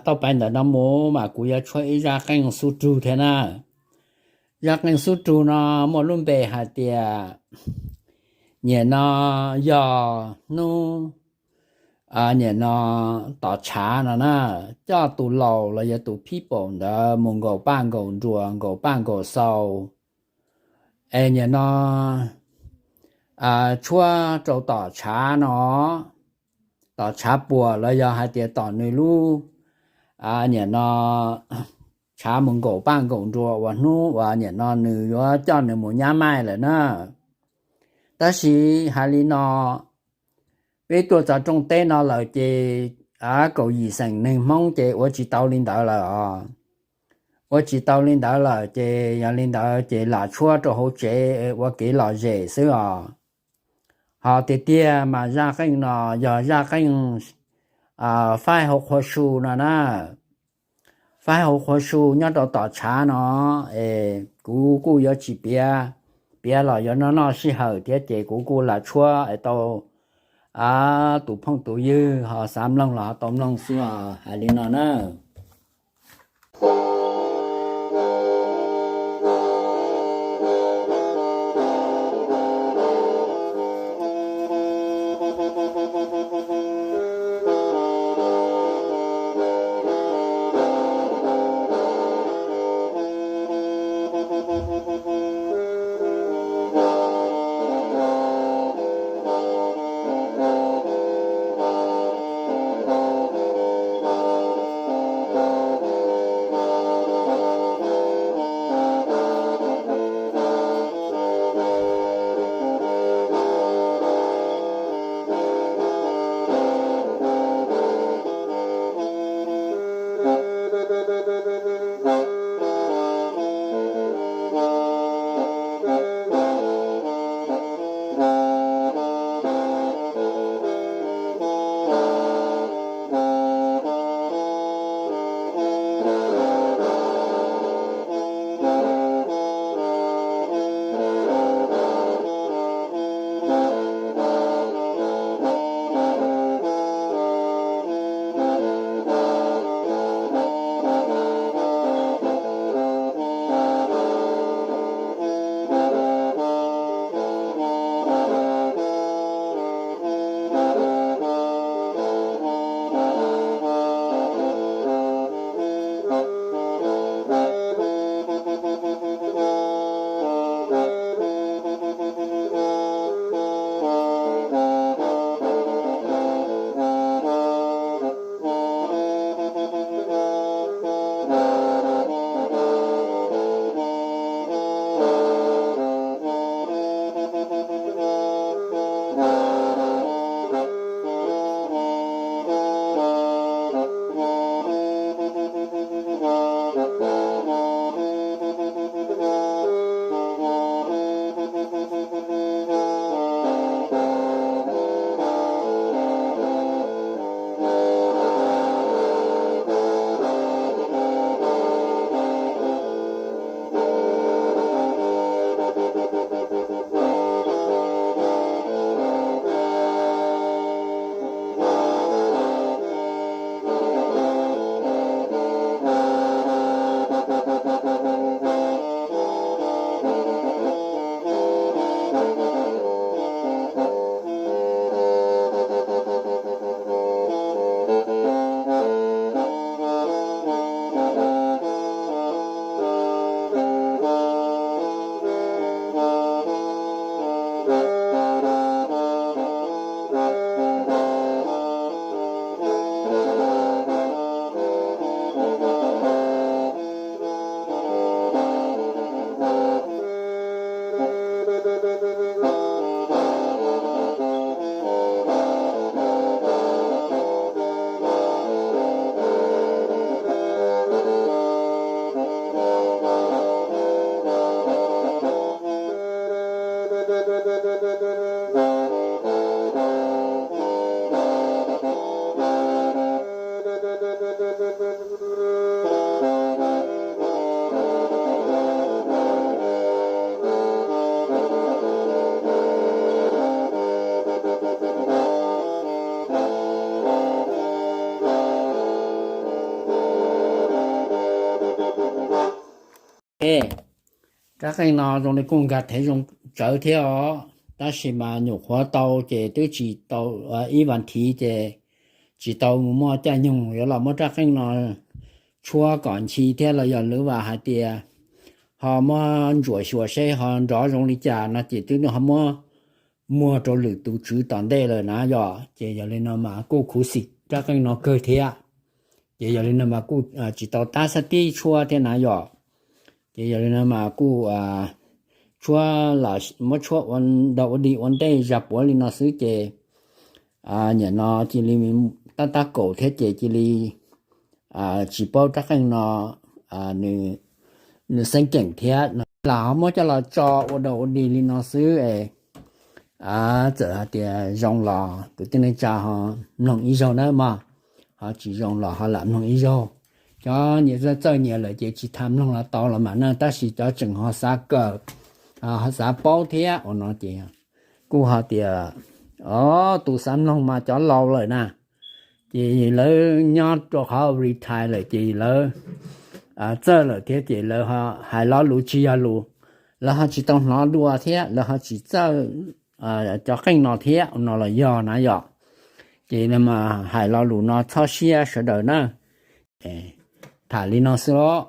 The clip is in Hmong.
Tau pais ntawm no mus mas kuv yuav tshuab ib zaj qeej xub rug thiab na. Zaj qeej xub rug no muaj lub npe hais tias, nim no yog hnub, nim no tom tshav no na, coj tus laus los yog tus phib paum ntawd mus nkaum paj nkaum nruas, nkaum paj nkaum xaus, es nim no tshuab rau tom tshav no, tom tshav puam los yog hais tias tom nws lub, nim no tshav mus nkaum paj nkaum nruas uas hnub uas nim no nws yuav coj nws mus nyab maij lawm na. Tab sis hais li no, peb tuaj txog rooj teb no lawm ces kaum yim xeem neeg Hmoob ces ua tsis tau li ntawd lawm os. Ua tsis tau li ntawd lawm ces yog li ntawd ces lam tshuab rau hauv tsev ua kev lom zem xwb os. Ho tiag tiag mas zaj qeej no yog zaj qeej faib hauv qhua su no na. Faib hauv qhua su nyob rau tom tshav no, es kuv kuj yuav tsis piav, piav los yuav noj noj sij hawm thiab ces kuv kuj lam tshuab es tau tus phooj tus ywg ho xav mloog los ho tau mloog xwb os. Hais li no na. Rab qeej no zoo li kuj nkag thev zoo tsawv thiab os, tab sis mas nyuam qhuav tau ces twb tsis tau ib vas thiv ces tsis tau muaj caij nyoog yuav los muab rab qeej no tshuab kom nchi thiab los yog lwm vas hais tias ho muab ntsuam xyuas seb ho nrov zoo li cas no ces twb ho muab muag rau lwm tus tswv tom ntej lawm na yom. Ces yog li no mas kuj khuv xim rab qeej no kawg thiab. Ces yog li no mas kuj tsis tau tab xab tib tshuab thiab na yom. Ces yog li no mas kuj tshuab, muab tshuab ua dog ua dig ua ntej zaj puav li no xwb ces nim no cia li tab tab kaum thiab ces cia li tsis paub rab qeej no nws xeeb ceem thiab no los ho muab coj los tso ua dog ua dig li no xwb es txawm hais tias zoo los kwv tij neej tsa ho mloog ib zaug nawb mog, ho tsis zoo los ho lam mloog ib zaug. Cov nyias txawj nyias lawm ces tsis tas mloog los tau los mas na, tab sis cov tseem ho xav kawm, ho xav paub thiab ua no ces kuj ho tias, o, tus xav mloog mas cov laus lawm na, ces lawv nyob rau qhov retire lawm ces lawv txawj lawm thiab ces lawv hais lo lus tsis yog lus, lawv ho tsis tau hnov dua thiab lawv ho tsis txawj cov qeej no thiab no los yog na yom. Ces hais lo lus no txhob siab sawv daws na. Tham li no xwb os.